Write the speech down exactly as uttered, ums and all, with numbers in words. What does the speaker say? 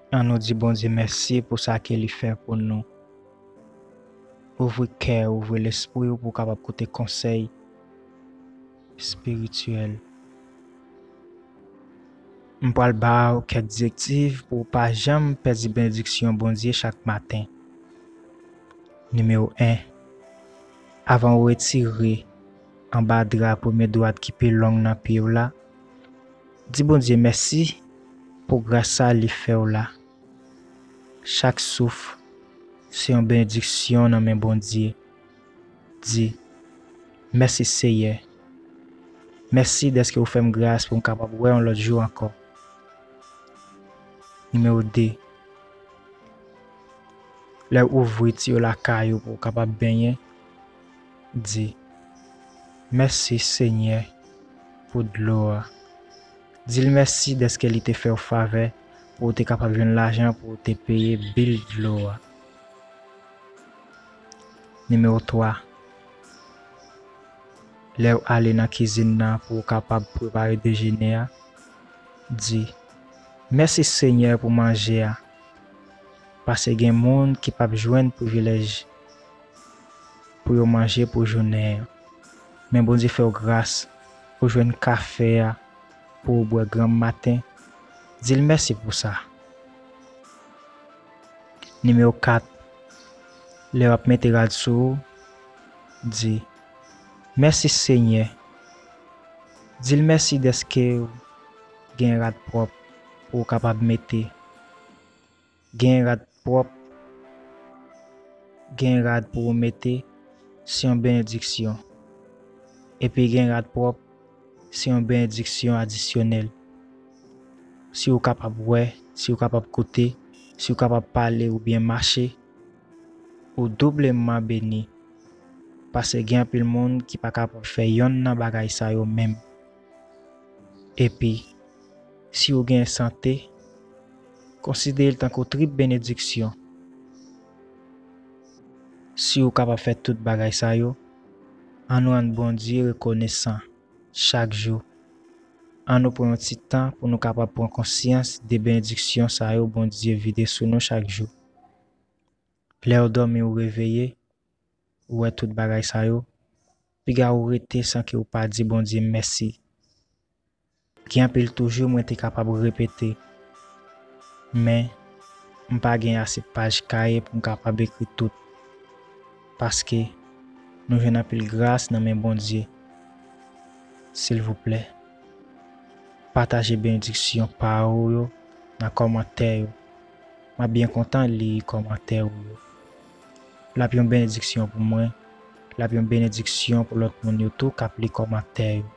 An nou di Bondye mèsi pou sa ke li fè pou nou. Ouvri kè, ouvri lespri w pou w kapab koute konsèy espirityèl. M pral ba w kèk direktiv pou w pa janm pèdi benediksyon Bondye chak maten. Nimewo en, avan w retire anba dra premye dwat ki pi long nan pye w la, di Bondye mèsi pou gras sa li fè w la. Chak souf se yon benediksyon nan men Bondye. Di, mèsi Seyè. Mèsi dèske ou fè m gras pou m kapab wè yon lòt jou ankò. Nimewo de, lè w ouvri tiyo lakay ou pou w kapab benyen, di, mèsi Senyè pou dlo a. Di l mèsi dèske li te fè w favè pou w te kapab jwenn lajan pou w te peye bil dlo a. Nimewo twa, lè w ale nan kizin nan pou w kapab prepare dejene a, di, mèsi Senyè pou manje a, paske gen moun ki p ap jwenn privilèj pou yo manje pou jounen an. Men Bondye fè w gras, ou jwenn kafe a pou w bwè granm maten, di l mèsi pou sa. Nimewo kat, lè w ap mete rad sou ou, di, mèsi Senyè. Di l mèsi dèske w gen rad pwòp pou w kapab mete. Gen rad pwòp, gen rad pou w mete, se yon benediksyon. Epi gen rad pwòp, se yon benediksyon adisyonèl. Si w kapab wè, si w kapab koute, si w kapab pale oubyen mache, ou doubleman beni. Paske gen anpil moun ki pa kapab fè yonn nan bagay sa yo menm. Epi, si w gen sante, konsidere l tankou trip benediksyon. Si w kapab fè tout bagay sa yo, ann rann Bondye rekonesan chak jou. Ann nou pran yon ti tan pou nou kapab pran konsyans de benediksyon sa yo Bondye vide sou nou chak jou. Lè w dòmi, ou reveye, ou wè tout bagay sa yo, piga ou rete san ke ou pa di Bondye mèsi. Gen anpil toujou mwen te kapab repete, men m pa gen ase paj kaye pou m kapab ekri tout, paske nou jwenn anpil gras nan men Bondye. Silvouplè, pataje benediksyon pa ou yo nan kòmantè yo. M ap byen kontan li kòmantè ou yo. L ap yon benediksyon pou mwen, l ap yon benediksyon pou lòt moun yo tou k ap li kòmantè yo.